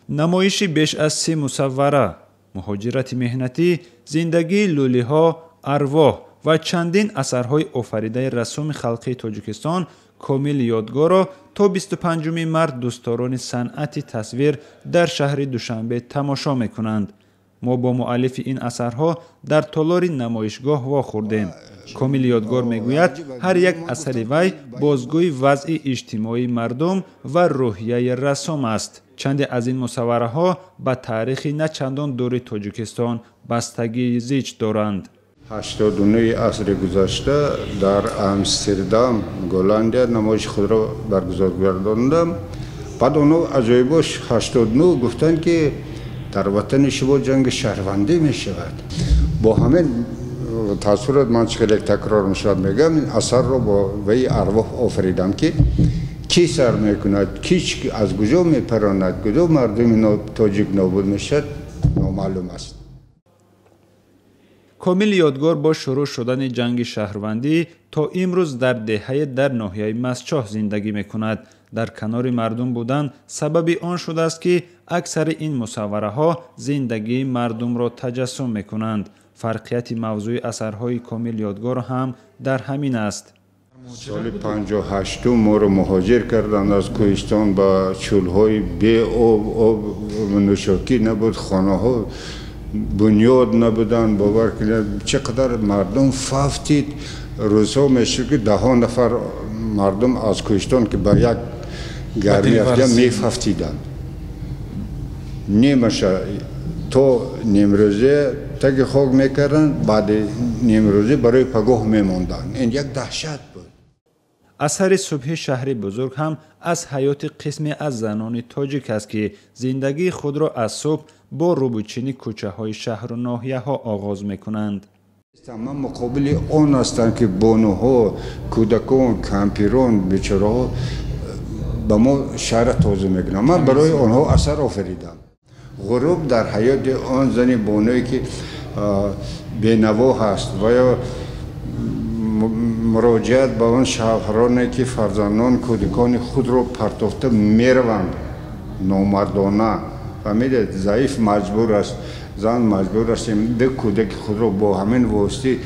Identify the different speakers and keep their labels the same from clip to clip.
Speaker 1: Намоиши беш аз 30 мусаввара, муҳоҷирати меҳнатӣ, зиндагии лӯлиҳо, арвоҳ ва чандин асарҳои офаридаи рассоми халқии Тоҷикистон Комил Ёдгорро то 25 март дӯстдорони санъати тасвир дар шаҳри Душанбе тамошо мекунанд. Мо бо муаллифи ин асарҳо дар толори намоишгоҳ вохӯрдем. Комил Ёдгор мегӯяд, ҳар як асари вай бозгӯи вазъи иҷтимоии мардум ва рӯҳияи рассом аст. Чанде аз ин мусаввараҳо ба таърихи на чандон дури Тоҷикистон бастагии зич доранд.
Speaker 2: 89 асри гузашта дар Амстердам, Голландия намоиши худро баргузор гардондам. Баъд онҳо аҷоибош 89 гуфтанд, ки дар ватани шумо ҷанги шаҳрвандӣ мешавад. Бо ҳамин таассурот ман чӣ хеле такрор мешавад мегӯям, ин асарро бо ваи арвоҳ офаридам, ки кӣ сар мекунад, ки аз куҷо мепаронад, куҷо мардуми тоҷик нобуд мешавад, номаълум аст.
Speaker 1: Комил Ёдгор бо шурӯъ шудани ҷанги шаҳрвандӣ то имрӯз дар деҳае дар ноҳияи Мастчоҳ зиндагӣ мекунад. Дар канори мардум будан сабаби он шудааст, ки аксари ин мусаввараҳо зиндагии мардумро таҷассум мекунанд. Фарқияти мавзӯи асарҳои Комил Ёдгор ҳам дар ҳамин аст.
Speaker 2: Соли 58 моро муҳоҷир карданд аз кӯҳистон ба чӯлҳои беоб, об нӯшокӣ набуд, хонаҳо бунёд набуданд. Бовар кунед, чӣ қадар мардум фавтид. Рӯзҳо мешуд, ки даҳо нафар мардум аз кӯҳистон, ки ба як гармӣ афтида мефавтиданд. Нимаша то нимрӯзе таги хок мекарданд, баъди нимрӯзӣ барои пагоҳ мемонданд. Ин як даҳшат буд.
Speaker 1: Асари субҳи шаҳри бузург ҳам аз ҳаёти қисме аз занони тоҷик аст, ки зиндагии худро аз субҳ бо рӯбучини кӯчаҳои шаҳру ноҳияҳо оғоз мекунанд.
Speaker 2: Ман муқобили он ҳастам, ки бонуҳо, кӯдакон, кампирон, бечораҳо ба мо шаҳра тоза мекунанд. Ман барои онҳо асар офаридам. Ғуруб дар ҳаёти он зани бонуе, ки бенаво ҳаст, ва ё муроҷиат ба он шавҳароне, ки фарзандон, кӯдакони худро партофта мераванд номардона. Фаҳмидед, заиф маҷбур аст, зан маҷбур аст ду кӯдаки худро бо ҳамин воситаи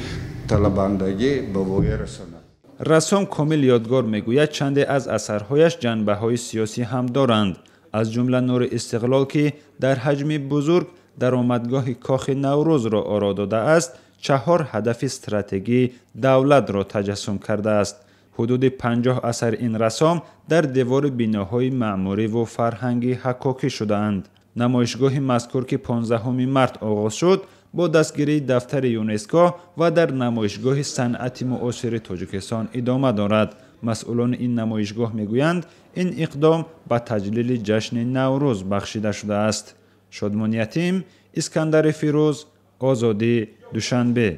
Speaker 2: талабандагӣ ба воя расонад.
Speaker 1: Рассом Комил Ёдгор мегӯяд, чанде аз асарҳояш ҷанбаҳои сиёсӣ ҳам доранд, аз ҷумла нури истиқлол, ки дар ҳаҷми бузург даромадгоҳи кохи Наврӯзро оро додааст, чаҳор ҳадафи стратегии давлатро таҷассум кардааст. Ҳудуди 50 асари ин рассом дар девори биноҳои маъмуриву фарҳангӣ ҳаккокӣ шудаанд. Намоишгоҳи мазкур, ки 15 март оғоз шуд, бо дастгирии дафтари ЮНЕСКО ва дар намоишгоҳи санъати муосири Тоҷикистон идома дорад. Масъулони ин намоишгоҳ мегӯянд, ин иқдом ба таҷлили ҷашни Наврӯз бахшида шудааст. Шодмон Ятим, Искандари Фирӯз, Озодӣ, Душанбе.